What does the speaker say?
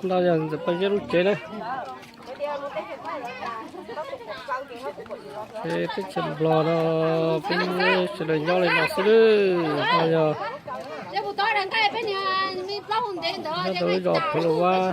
No yog ntxawm Paj Ziab lub tsev na. Teb chaws Nplog no peb sawv daws nyob li no xwb. No yog nyob rau lub zos Phu Lus Vab.